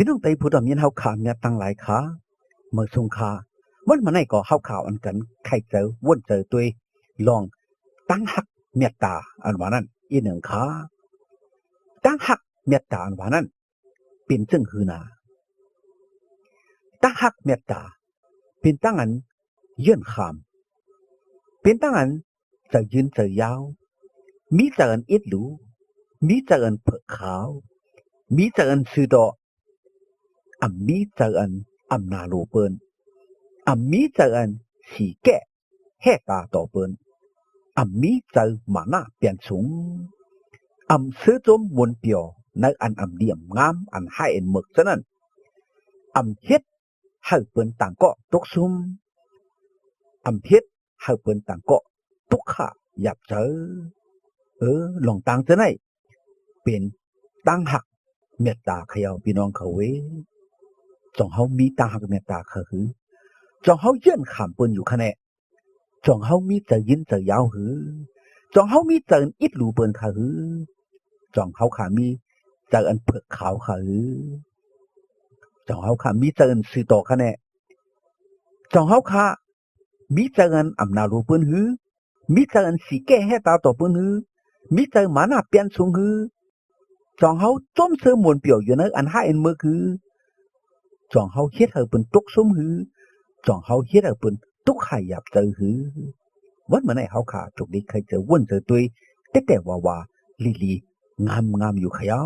ພີ່ນ້ອງໄຕ້ຜູ້ດຳຍິນເຮົາຂ້າ ແມ່ນຕັງຫຼາຍຂ້າ ເມືອງສົງຂາ ວັນມາໃນກໍເຮົາຂ້າອັນກັນໄຂໃຈວົນໃຈຕົວເອງ ລອງຕັ້ງຮັກເມດຕາອັນວ່ານັ້ນອີກໜຶ່ງຂ້າ. ຕັ້ງຮັກເມດຕາອັນວ່ານັ້ນ ເປັນຈັ່ງຫືນາ? ຕັ້ງຮັກເມດຕາ ເປັນຕັ້ງອັນເຍື່ອນຂ້າມ ເປັນຕັ້ງອັນໃຈຍືນໃຈຍາວ ມີໃຈອັນອິດຫຼູ ມີໃຈອັນເຜືອກຂາວ ມີໃຈອັນຊື່ຕໍ່ ອຳມີໃຈອັນອຳນາໂລເປີ້ນ ອຳມີໃຈອັນສີແກ້ແຮ່ຕາຕໍ່ເປີ້ນ ອຳມີໃຈມານະປ່ຽນສູງ ອຳເຊີໂຈມມົນປ່ຽວໃນອັນອຳດີອຳງາມ ອັນຮ້າຍອັນເມີກສະນັ້ນ ອຳເຮັດໃຫ້ເປີ້ນຕ່າງກໍຕົກຊຸມ ອຳເຮັດໃຫ້ເພິ່ນຕ່າງກໍທຸກຂະຢາກເຈີ. ເອີ ລອງຕັ້ງເທື່ອໃນ ເປັນຕັ້ງຮັກເມດຕາຂະເຍົາ ພີ່ນ້ອງຂະເວ. ຈອງເຮົາມີຕັ້ງຮັກເມດຕາຂະຫື? ຈອງເຮົາເຍື່ອນຂ້າມເພິ່ນຢູ່ຂະແນ? ຈອງເຮົາມີໃຈຍືນໃຈຍາວຫື? ຈອງເຮົາມີໃຈອິດຫຼູເພິ່ນຂະຫື? ຈອງເຮົາຂະມີໃຈອັນເຜືອກຂາວຂະຫື? ຈອງເຮົາຂະມີໃຈອັນຊື່ຕໍ່ຂະແນ? ຈອງເຮົາຂະ ມີໃຈອັນອຳນາໂລເພິ່ນຫື? ມີໃຈອັນສີແກ້ແຮ່ຕາຕໍ່ເພິ່ນຫື? ມີໃຈມານະປ່ຽນສູງຫື? ຈອງເຮົາຈົ່ມເຊີມົນປ່ຽວຢູ່ໃນອັນຮ້າຍອັນເມີກຫື? ຈອງເຮົາເຮັດໃຫ້ເພິ່ນຕົກຊຸມຫື? ຈອງເຮົາເຮັດໃຫ້ເພິ່ນທຸກຂະຢາກເຈີຫື? ວັນມາໃນເຮົາຂະທຸກດີໄຄເຈີວົນເຈີຕຸ້ຍ ແຕ່ໆວ່າໆ ລີໆ ງາມໆຢູ່ຂະເຍົາ.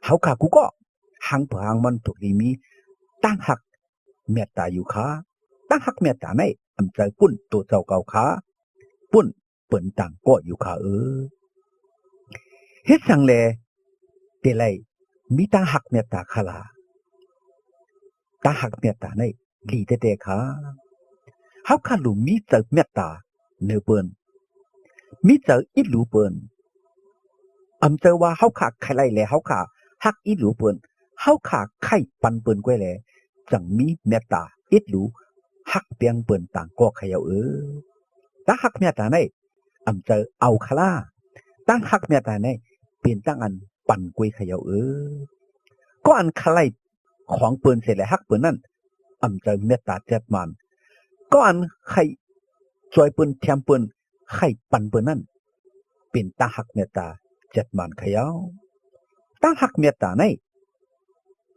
ເຮົາຂະກູກໍ ຫາງເຜື່ອຫາງມັນທຸກດີມີຕັ້ງຮັກ ເມດຕາຢູ່ຂະ. ຕັ້ງຮັກເມດຕາໃນອຳໃຈປຸ້ນໂຕເຈົ້າເກົ່າຂະ ປຸ້ນເພິ່ນຕ່າງກໍຢູ່ຂະເອີ. ເຮັດສັງແລ ເຕໄລມີຕັ້ງຮັກເມດຕາຂະລາ? ຕັ້ງຮັກເມດຕາໃນດີແທ້ໆຂະ. ເຮົາຂະຫຼູມມີໃຈເມດຕາເນີເພິ່ນ ມີໃຈອິດຫຼູເພິ່ນ. ອຳເຈີວ່າເຮົາຂະໄຄໄລ່ແລ ເຮົາຂະຮັກອິດຫຼູເພິ່ນ ເຮົາຂະໄຄປັນເພິ່ນກ້ວຍແລ ຈັ່ງມີເມດຕາອິດຫຼູ ຮັກແພງເພິ່ນຕ່າງກໍຂະເຍົາເອີ. ຕັ້ງຮັກເມດຕາໃນອຳເຈີເອົາຂະລາ? ຕັ້ງຮັກເມດຕາໃນເປັນຕັ້ງອັນປັນກ້ວຍຂະເຍົາເອີ. ກໍອັນໄຄໄລ່ຂອງເພິ່ນເສຍແລ ຮັກເພິ່ນນັ້ນ ອຳເຈີເມດຕາຈັດໝານ. ກໍອັນໄຄຊ່ວຍເພິ່ນ ແຖມເພິ່ນ ໄຄປັນເພິ່ນນັ້ນ ເປັນຕາຮັກເມດຕາຈັດໝານຂະເຍົາ. ຕາຮັກເມດຕາໃນ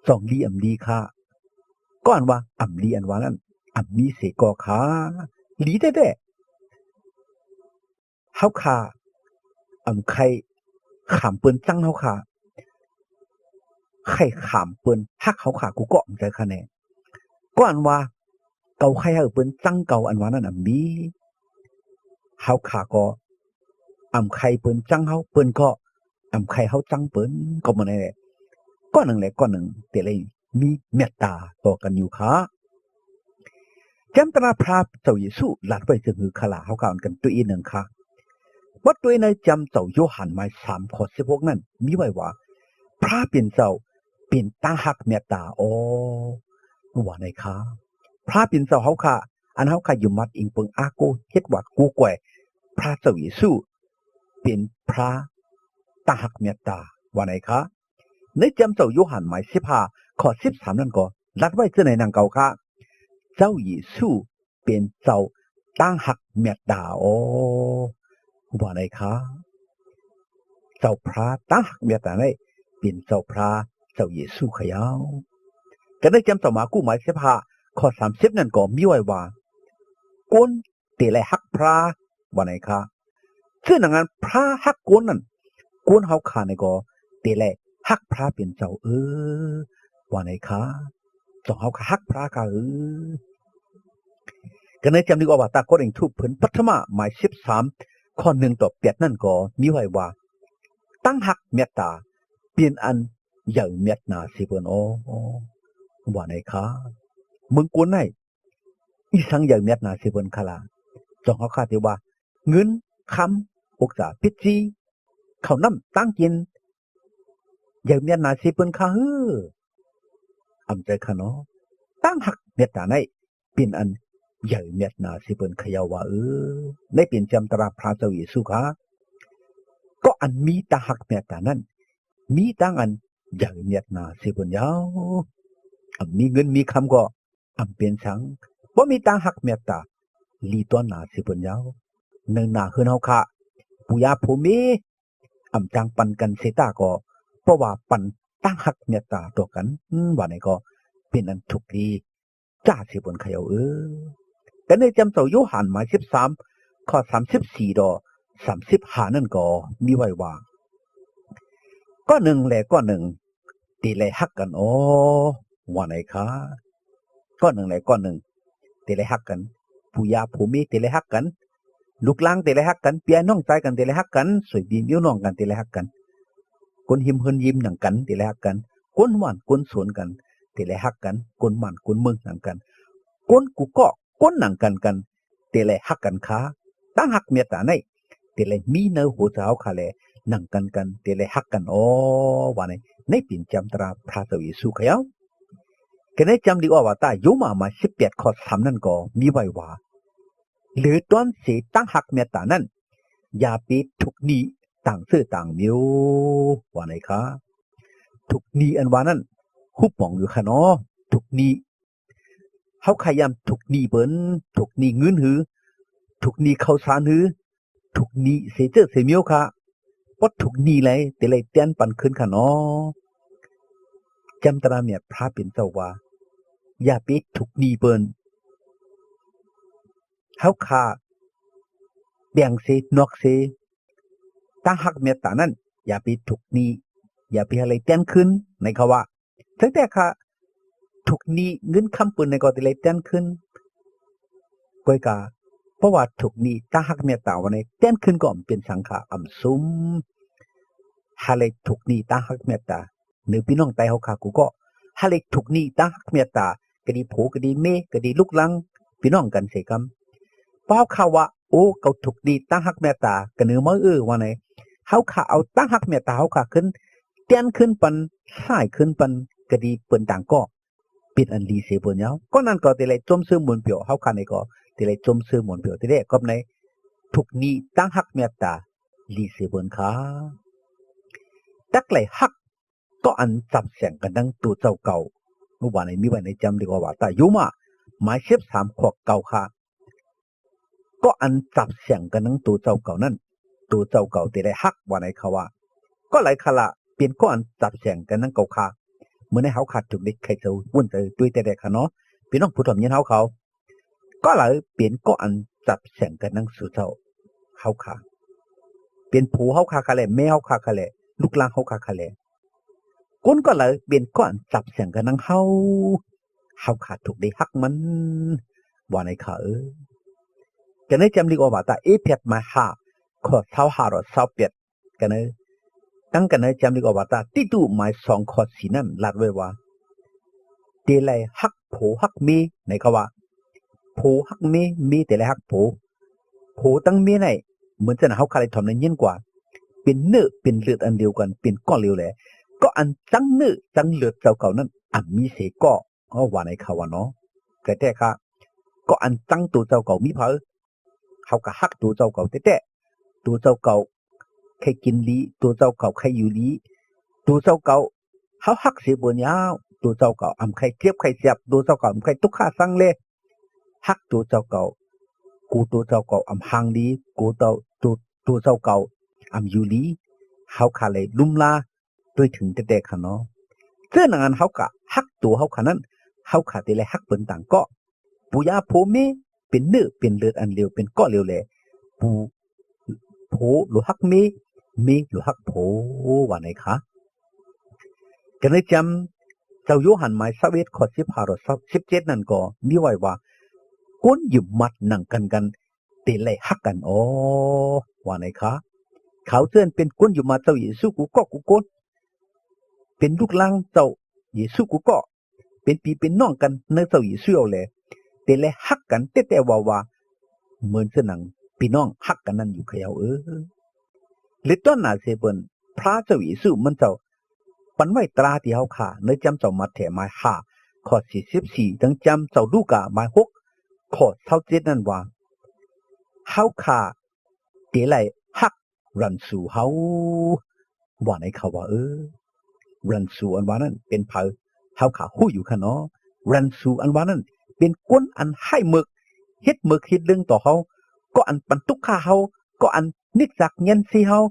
ສອງລີອຳລີຂະ. ກໍອັນວ່າອຳລີອັນວ່ານັ້ນ ອຳມີເສກໍຂະ ລີແທ້ໆ. ເຮົາຂະ ອຳ ໄຄຂາມເພິ່ນ ຈັ່ງເຮົາຂະ ໄຄຂາມເພິ່ນ ຮັກເຮົາຂະ ກູກໍອຳໃຈຂະແນ. ກໍອັນວ່າ ເກົາໄຄໃຫ້ເພິ່ນ ຈັ່ງເກົາ ອັນວ່ານັ້ນອຳມີ. ເຮົາຂະກໍ ອຳໄຄເພິ່ນ ຈັ່ງເຮົາ ເພິ່ນກໍ ອຳໄຄເຮົາ ຈັ່ງເພິ່ນ ກໍໝົດນັ້ນແຫຼະ. ກໍໜຶ່ງແລະກໍໜຶ່ງ ເຕໄລມີເມດຕາຕໍ່ກັນຢູ່ຂະ. ຈຳຕາລາພຣະເຈົ້າເຢຊູລັດໄວ້ຈັ່ງຫືຂະລະ? ເຮົາກ່າວກັນຕົວອີກໜຶ່ງຂະ. ວັດຕົວໃນຈຳເຈົ້າໂຢຮັນໝາຍສາມ ຂໍ້ສິບຫົກນັ້ນ ມີໄວ້ວ່າ ພຣະເປັນເຈົ້າເປັນຕາຮັກເມດຕາ ອໍ ວ່າໃນຂະ. ພຣະເປັນເຈົ້າເຮົາຂະ ອັນເຮົາຂະຍຶດໝັ້ນອີງເພິງອາໂກ ເຮັດວາດກູກວາຍ ພຣະເຈົ້າເຢຊູ ເປັນພຣະຕາຮັກເມດຕາ ວ່າໃນຂະ. ໃນຈຳເຈົ້າໂຢຮັນໝາຍສິບຫ້າ ຂໍ້ສິບສາມນັ້ນກໍລັດໄວ້ເຊັ່ນໃນດັ່ງກ່າວຂະ. ເຈົ້າເຢຊູເປັນເຈົ້າຕາຮັກເມດຕາ ອໍ ວ່າໃນຂະ. ເຈົ້າພຣະຕາຮັກເມດຕາໃນ ເປັນເຈົ້າພຣະເຈົ້າເຢຊູຂະເຍົາ. ກັນໃນຈຳເຈົ້າມາກູໝາຍສິບຫ້າ ຂໍ້ສາມສິບນັ້ນກໍມີໄວ້ວ່າ ຄົນ ເຕໄລຮັກພຣະ ວ່າໃນຂະ. ເຊັ່ນດັ່ງນັ້ນ ພຣະຮັກຄົນນັ້ນ ຄົນເຮົາຂະນີ້ກໍເຕໄລຮັກພຣະເປັນເຈົ້າ ເອີ ວ່າໃນຂະ. ເຈົ້າເຮົາຂະຮັກພຣະຂະ ເອີ. ກັນໃນຈຳໜຶ່ງອອກວ່າ ຕາກໍເອງທຸບເພິ່ນ ປັດຖະມະ ໝາຍສິບສາມ ຂໍ້ໜຶ່ງຕໍ່ແປດນັ້ນກໍມີໄວ້ວ່າ ຕັ້ງຮັກເມດຕາ ເປັນອັນໃຫຍ່ເມດໜາຊິເພິ່ນ ອໍ ວ່າໃນຂະ. ເມືອງກົນໃນ ອີສັງໃຫຍ່ເມດໜາຊິເພິ່ນຂະລະ? ເຈົ້າເຮົາຂະທີ່ວ່າ ເງິນຄຳ ອົກສາ ເພັດຈີ ເຂົ້ານ້ຳຕາງກິນ ໃຫຍ່ເມດໜາຊິເພິ່ນຂະເຮີ? ອຳໃຈຂະເນາະ. ຕັ້ງຮັກເມດຕາໃນ ເປັນອັນໃຫຍ່ເມດໜາຊິເພິ່ນຂະເຍົາວ່າ ເອີ ໃນເປັນຈຳຕາລາພຣະເຈົ້າເຢຊູຂະ. ກໍອັນມີຕາຮັກເມດຕານັ້ນ ມີຕາອັນ ຢ່າໄປມຽດໜ້າໃສ່ເພິ່ນຢາວ. ອຳມີເງິນມີຄຳກໍອຳເປັນສັງ, ບໍ່ມີຕາຮັກເມດຕາ ຫຼີຕ້ອນໜ້າໃສ່ເພິ່ນຢາວ. ໃນໜ້າເຮືອນເຮົາຄະ ປູ່ຍ່າພໍ່ແມ່ ອຳຕ່າງປັນກັນເສຍຕາກໍ ເພາະວ່າປັນຕາຮັກເມດຕາຕໍ່ກັນ ວ່າໃນກໍເປັນອັນທຸກດີ ຈ້າຊິເປັນໄຄເອົາເອີ. ກັນໃນຈຳເຈົ້າໂຢຮັນໝາຍສິບສາມ ຂໍ້ສາມສິບສີ່ຕໍ່ສາມສິບຫ້ານັ້ນກໍມີໄວ້ວ່າ ກໍໜຶ່ງແລກໍໜຶ່ງ ຕິໄລຮັກກັນອໍ ວ່າໃນຄະ. ກໍໜຶ່ງແລກໍໜຶ່ງ ຕິໄລຮັກກັນ, ປູ່ຍ່າພໍ່ແມ່ຕິໄລຮັກກັນ, ລູກຫຼານຕິໄລຮັກກັນ, ພີ່ອ້າຍນ້ອງຊາຍກັນຕິໄລຮັກກັນ, ຊ່ວຍພີ່ມຽວນ້ອງກັນຕິໄລຮັກກັນ, ຄົນຮິມເຮືອນຮິມຫຍັງກັນຕິໄລຮັກກັນ, ຄົນບ້ານຄົນສວນກັນຕິໄລຮັກກັນ, ຄົນບ້ານຄົນເມືອງຫຍັງກັນ, ຄົນກູ່ເກາະ ຄົນຫຍັງກັນກັນ ແຕ່ແລຮັກກັນຄະ. ຕາຮັກເມດຕາໃນ ແຕ່ແລມີໃນຫົວໃຈເຮົາຄະແລ ໜັງກັນກັນ ແຕ່ແລຮັກກັນອໍ ວ່າໃນ ໃນເປັນຈຳຕາພຣະເຈົ້າເຢຊູຄະເອົາ. ແລະໃນຈຳລິກອອກວາຕາ ໂຍມາ ໝາຍສິບແປດ ຂໍ້ສາມນັ້ນກໍມີໄວ້ວ່າ ຫຼືຕອນເສຕາຮັກເມດຕານັ້ນ ຢ່າໄປທຸກໜີ້ຕ່າງເຊື້ອຕ່າງເມວ ວ່າໃນຄະ. ທຸກໜີ້ອັນວ່ານັ້ນ ຮູ້ປອງຢູ່ຄະເນາະ ທຸກໜີ້ ເຮົາຂະຫຍາມທຸກໜີ້ເພິ່ນ ທຸກໜີ້ເງິນຫຼື ທຸກໜີ້ເຂົ້າສານຫຼື ທຸກໜີ້ເສເຈີເສມຽວຄະ. ບໍ່ທຸກໜີ້ໄລ ແຕ່ໄລແຕ່ນປັນຄືນຄະເນາະ. ຈຳຕາແມ່ພຣະເປັນເຈົ້າວ່າ ຢ່າໄປທຸກໜີ້ເພິ່ນ. ເຮົາຂະແບ່ງເສ ນອກເສ ຕາຮັກເມດຕານັ້ນ ຢ່າໄປທຸກໜີ້ ຢ່າໄປໃຫ້ໄລແຕ່ນຄືນ ໃນຄະວ່າ ແຕ່ແຕ່ຂະ ທຸກໜີ້ເງິນຄຳເພິ່ນໃນກໍໄດ້ໄລແຕ່ນຄືນ ກ້ອຍກະ ເພາະວ່າທຸກໜີ້ຕາຮັກເມດຕາວ່າໃນ ແຕ່ນຄືນກໍອຳເປັນສັງຂະອຳຊຸມ. ຫາໄລທຸກໜີ້ຕາຮັກເມດຕາ ເນີພີ່ນ້ອງໄຕເຮົາຄະ ກູ່ເກາະ ຫາໄລທຸກໜີ້ຕາຮັກເມດຕາ ກະດີຜົວກະດີເມ ກະດີລູກຫຼານ ພີ່ນ້ອງກັນເສກຳ. ເພາະເຮົາຄະວ່າ ໂອ ເຂົາທຸກໜີ້ຕາຮັກເມດຕາ ກະເນີມາເອີ ວ່າໃນ ເຮົາຄະເອົາຕາຮັກເມດຕາເຮົາຄະຂຶ້ນ ແຕ່ນຄືນປັນ ສາຍຄືນປັນ ກະດີເພິ່ນຕ່າງກໍ ເປັນອັນດີເສເພິ່ນຍາວ. ກໍນັ້ນກໍຕິໄລຊົມເຊີຍມ່ວນປຽວ ເຮົາຄະໃນກໍຕິໄລຊົມເຊີຍມ່ວນປຽວ ຕິໄດ້ກອບໃນ ທຸກໜີ້ຕາຮັກເມດຕາ ດີເສເພິ່ນຄະ. ຕັກໄລຮັກ ກໍອັນຈັບແສງກັນດັ່ງໂຕເຈົ້າເກົ່າ ເມື່ອວານໃນມີໄວ້ໃນຈຳລິກອອກວາຕາ ໂຍມາ ໝາຍສິບສາມ ຂໍ້ເກົ້າຄະ. ກໍອັນຈັບແສງກັນດັ່ງໂຕເຈົ້າເກົ່ານັ້ນ ໂຕເຈົ້າເກົ່າຕິໄລຮັກ ວ່າໃນຄະວ່າ ກໍໄລຄະລະ ເປັນກໍອັນຈັບແສງກັນດັ່ງເກົ່າຄະ. ມື້ໃນເຮົາຂະທຸກເດັກໄຂເຈົ້າວຸ້ນໃຈດ້ວຍແຕ່ແລຄະເນາະ ພີ່ນ້ອງຜູ້ຖອມຍິນເຮົາເຂົາ ກໍລະເປັນກໍອັນຈັບແສງກັນນຳສູ່ເຈົ້າເຮົາຄະ ເປັນຜົວເຮົາຄະຄະແລ ແມ່ເຮົາຄະຄະແລ ລູກຫຼານເຮົາຄະຄະແລ ຄົນກໍລະເປັນກໍອັນຈັບແສງກັນນຳເຮົາ ເຮົາຂະທຸກໄດ້ຮັກມັນ ວ່າໃນຄະເອີ. ກະໃນຈຳລິກອອກວາຕາ ເອເພດ ໝາຍຫ້າ ຂໍ້ຊາວຫ້າ ຮອດ ຊາວແປດ ກັນເອີ ຕັ້ງກັນໃນຈຳລິກອອກວາຕາ ຕິຕູ ໝາຍສອງ ຂໍ້ສີ່ນັ້ນ ລາດໄວ້ວ່າ ເຕໄລຮັກຜົວຮັກເມ ໃນຄະວ່າ ຜົວຮັກເມ ເມເຕໄລຮັກຜົວ ຜົວທັງເມໃນ ເໝືອນຈັ່ງເຮົາຄະໄດ້ຖອມໄດ້ຍິນກວ່າ ເປັນເນື້ອເປັນເລືອດອັນດຽວກັນ ເປັນກ້ອນດຽວແລ ກໍອັນຈັ່ງເນື້ອຈັ່ງເລືອດເຈົ້າເກົ່ານັ້ນ ອຳມີເສກໍ ເອົາວ່າໃນຄະວ່າເນາະ ກະແທ້ຄະ ກໍອັນຈັ່ງໂຕເຈົ້າເກົ່າມີໃຜ ເຮົາກະຮັກໂຕເຈົ້າເກົ່າແທ້ໆ ໂຕເຈົ້າເກົ່າໃຄ່ກິນດີ ໂຕເຈົ້າເກົ່າໃຄ່ຢູ່ດີ ໂຕເຈົ້າເກົ່າເຮົາຮັກເສເບີນຍາວ ໂຕເຈົ້າເກົ່າອຳໃຄ່ເຈັບໃຄ່ແສບ ໂຕເຈົ້າເກົ່າອຳໃຄ່ທຸກຂະສັງເລ ຮັກໂຕເຈົ້າເກົ່າ ໂກໂຕເຈົ້າເກົ່າອຳຮ່າງດີ ໂກເຈົ້າ ໂຕ ໂຕເຈົ້າເກົ່າອຳຢູ່ດີ ເຮົາຄະເລີຍລຸມລາ ໂດຍເຖິງແຕ່ໆຂະເນາະ ເຊິ່ງອັນເຮົາກະຮັກໂຕເຮົາຂະນັ້ນ ເຮົາຂະເຕໄລຮັກເພິ່ນຕ່າງເກາະ ປູ່ຍ່າພໍ່ແມ່ ເປັນເນື້ອເປັນເລືອດອັນດຽວ ເປັນເກາະດຽວແລ ປູ່ ໂພໂລຮັກເມ ເມໂລຮັກໂພ ວ່າໃນຄະ. ກະໃນຈຳ ເຈົ້າໂຢຮັນ ໝາຍຊາວເອັດ ຂໍ້ສິບຫ້າ ຮອດຊາວ ສິບເຈັດນັ້ນກໍມີໄວ້ວ່າ ຄົນຍືມໝັດໜັງກັນກັນ ເຕໄລຮັກກັນອໍ ວ່າໃນຄະ. ເຂົາເທື່ອເປັນຄົນຍືມໝັດເຈົ້າເຢຊູ ກູ່ເກາະກູ່ໂກນ ເປັນລູກຫຼານເຈົ້າເຢຊູກູ່ເກາະ ເປັນພີ່ເປັນນ້ອງກັນໃນເຈົ້າເຢຊູເອົາແລ ເຕໄລຮັກກັນແທ້ໆວ່າໆ ເໝືອນເຊິ່ງໜັງພີ່ນ້ອງຮັກກັນນັ້ນຢູ່ຂະເຈົ້າເອີ. ແລະ ຕອນໜ້າເສເພິ່ນ ພຣະເຈົ້າເຢຊູມັນເຈົ້າ ປັນໄວ້ຕາທີ່ເຮົາຄະ ໃນຈຳເຈົ້າມັດແທ ໝາຍຫ້າ ຂໍ້ສີ່ສິບສີ່ ທັງຈຳເຈົ້າລູກາ ໝາຍຫົກ ຂໍ້ຊາວເຈັດນັ້ນວ່າ ເຮົາຄະເຕໄລຮັກ ລັນຊູເຮົາ ວ່າໃນຄະວ່າເອີ. ຣັນຊູອັນວ່ານັ້ນເປັນໃຜ? ເຮົາຂ້າຮູ້ຢູ່ຂ້າເນາະ. ຣັນຊູອັນວ່ານັ້ນເປັນຄົນອັນຮ້າຍເໝິກ, ເຮັດເໝິກເຮັດເລິງຕໍ່ເຮົາ, ກໍອັນປັນທຸກຂ້າເຮົາ, ກໍອັນນິກຈັກງຽນຊີເຮົາ,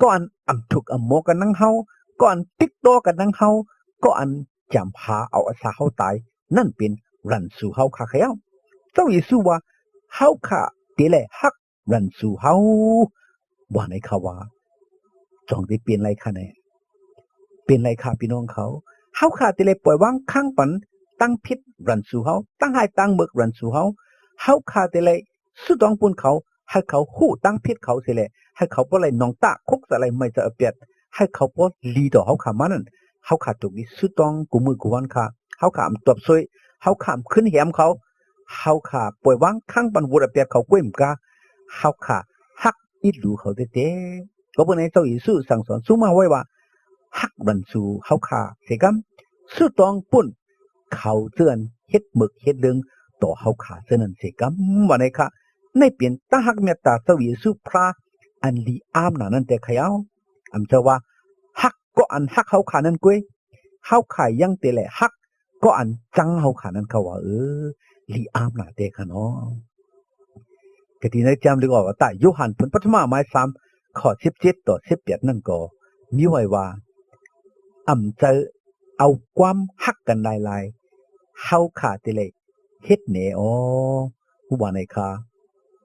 ກໍອັນອຳທຸກອຳມໍກັນນຳເຮົາ, ກໍອັນຕິດຕໍ່ກັນນຳເຮົາ, ກໍອັນຈຳພາເອົາອາສາເຮົາຕາຍ, ນັ້ນເປັນຣັນຊູເຮົາຂ້າເຂົາ. ເຈົ້າເຢຊູວ່າ ເຮົາຂ້າເຕແລຮັກ ຣັນຊູເຮົາ ວ່າໃນຄະວ່າ ຈອງໄດ້ເປັນໄລຄະແນ່ ເປັນໄລຄະພີ່ນ້ອງເຂົາ. ເຮົາຂ້າແຕ່ໄລປ່ອຍວາງຄາງປັນທາງຜິດຣັນຊູເຮົາ, ທາງຮ້າຍທາງເໝິກຣັນຊູເຮົາ. ເຮົາຂ້າແຕ່ໄລສູ້ຕ້ອງປຸ້ນເຂົາ ໃຫ້ເຂົາຮູ້ທາງຜິດເຂົາເສຍແລ້ວ, ໃຫ້ເຂົາບໍ່ໄລໜອງຕາ ຄົກສະໄລໄມ້ສະອາປຽດ, ໃຫ້ເຂົາບໍ່ດີຕໍ່ເຮົາຂ້າມານັ້ນ. ເຮົາຂ້າຖືກດີສູ້ຕ້ອງກູ່ມື້ກູ່ວັນຄະ. ເຮົາຂ້າອຳຕອບຊ່ວຍ, ເຮົາຂ້າອຳຂຶ້ນແຮມເຂົາ, ເຮົາຂ້າປ່ອຍວາງຄາງປັນວຸດອາປຽດເຂົາກ້ວຍໝົກາ. ເຮົາຂ້າຮັກອິດຫຼູເຂົາແທ້ໆ. ກໍເພາະໃນເຈົ້າເຢຊູສັ່ງສອນສູງມາໄວ້ວ່າ ຮັກບັນຊູເຮົາຂ້າເສຍກຳ, ສູ້ຕ້ອງປຸ້ນເຂົາເຈື່ອນເຮັດເໝິກເຮັດເລິງຕໍ່ເຮົາຂ້າເທື່ອນັ້ນເສຍກຳ ວ່າໃນຄະ. ໃນເປັນຕາຮັກເມດຕາເຈົ້າເຢຊູພຣະອັນລີອາມໜານັ້ນແຕ່ໃຄເອົາ. ອຳເຈົ້າວ່າ ຮັກກໍອັນຮັກເຮົາຂ້ານັ້ນກ້ວຍ, ເຮົາຂ້າຍັງແຕ່ແລຮັກ ກໍອັນຈັງເຮົາຂ້ານັ້ນເຂົາວ່າ ເອີ ລີອາມໜາແຕ່ຂະເນາະ. ກະທີ່ໃນຈາມເລີກອອກຕາໂຍຮັນ ບົດປະຖະມາ ໝາຍສາມ ຂໍ້ສິບເຈັດຕໍ່ສິບແປດນັ້ນກໍມີໄວ້ວ່າ ອຳເຈີເອົາຄວາມຮັກກັນຫຼາຍໆ ເຮົາຂ້າແຕ່ແລເຮັດແນ່ ອໍ ວ່າໃນຄະ.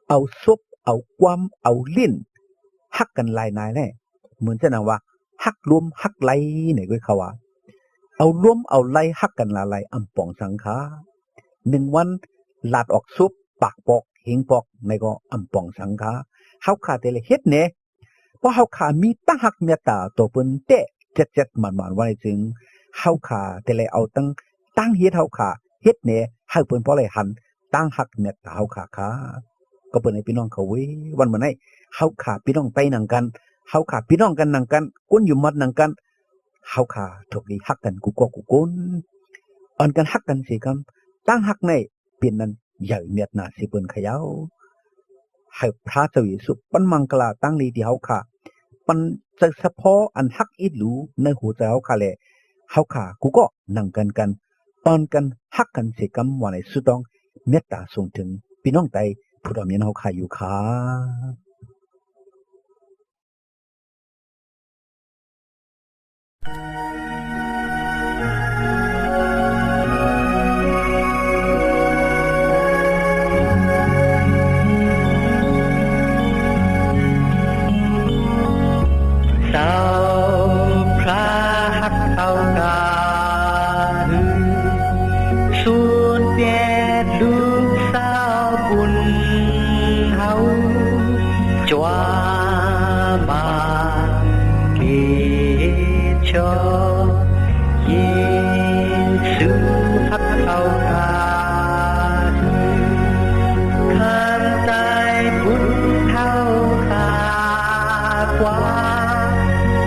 ເອົາສົບ ເອົາຄວາມ ເອົາລິ້ນ ຮັກກັນຫຼາຍນາຍແລ ເໝືອນຈະນຳວ່າ ຮັກລວມຮັກໄລ ໃນເວີເຂົາວ່າ ເອົາລວມເອົາໄລຮັກກັນຫຼາຍໆ ອຳປອງສັງຄະ. ໜຶ່ງວັນລາດອອກສົບ ປາກປອກ ເຮງປອກ ໃນກໍອຳປອງສັງຄະ. ເຮົາຂ້າແຕ່ລະເຮັດແນ່ ເພາະເຮົາຂ້າມີຕາຮັກເມດຕາຕໍ່ເພິ່ນແທ້ ແຈັດໆ ໝານໆ ວ່າໃນຈຶ່ງ ເຮົາຂ້າແຕ່ລະເອົາຕັ້ງ ຕັ້ງເຮັດເຮົາຂ້າເຮັດແນ່ ໃຫ້ເພິ່ນພໍໄດ້ຫັນ ຕາງຮັກເມດຕາເຮົາຂ້າ ຂ້າ. ກໍເປັນໃຫ້ພີ່ນ້ອງເຂົາເວີຍ ວັນມື້ນີ້ ເຮົາຂ້າພີ່ນ້ອງໄຕໜັງກັນ ເຮົາຂ້າພີ່ນ້ອງກັນໜັງກັນ ຄົນຢູ່ໝັດໜັງກັນ ເຮົາຂ້າໂຊກດີຮັກກັນກູ່ກໍກູ່ຄົນ ອ່ອນກັນຮັກກັນເສຍກຳ. ຕາງຮັກໃນເປັນອັນໃຫຍ່ເມດຕາເສຍເປີນຂະເຍົາ. ໃຫ້ພຣະເຈົ້າເຢຊູປັນມັງກະລາຕາງດີທີ່ເຮົາຂ້າ ປັນໃຈສະເພາະອັນຮັກອິດຫຼູໃນຫົວໃຈເຮົາຂ້າແລ ເຮົາຂ້າກູ່ກໍໜັງກັນກັນ ອ່ອນກັນຮັກກັນເສຍກຳ ວ່າໃນສຸດຕ້ອງເມດຕາສົ່ງເຖິງພີ່ນ້ອງໄຕຜູ້ດອມຍິນເຮົາຂ້າຢູ່ຄ່າ. ເຈົ້າພຣະຮັກເອົາກາ ສູນແປດລູກສາວບຸນເຮົາ ຈວາມາເກດຊອ ເຢຊູຮັກເອົາກາ ຄັນໃຈບຸນເຮົາ ກວ່າ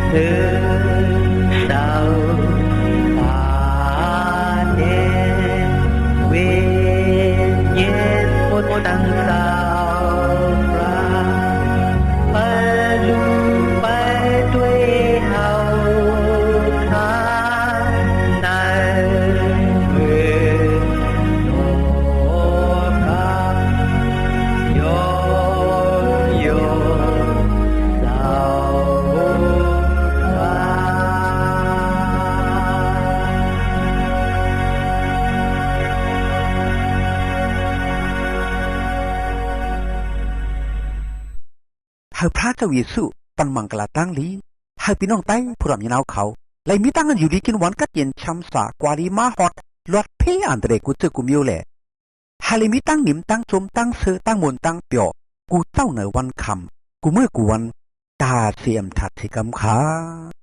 ເທີເຊົາ ປາແດນເວນເຢັນ ອົດຕັງສາວພຣະ ໄປລູໄປດ້ວຍເຮົາ ໃຫ້ພຣະເຈົ້າເຢຊູປັນມັງກະລາຕາງດີ ໃຫ້ພີ່ນ້ອງໄຕຜູ້ດອມຍິນເຮົາເຂົາ ໄດ້ມີຕາງຢູ່ດີກິນຫວານ ກັດເຢັນຊຳສາ ກວ່າດີມາຮອດ ລອດເພອັນຕະເລ ກູ່ເຈີກູ່ມິວແລ ໃຫ້ໄດ້ມີຕາງໜິມ ຕາງຊົມ ຕາງເຊີ ຕາງມ່ວນ ຕາງປ່ຽວ ກູ່ເຊົ້າໃນວັນຄ່ຳ ກູ່ມື້ກູ່ວັນ ຕາເສຍມທັດເສຍກຳຄ່າ.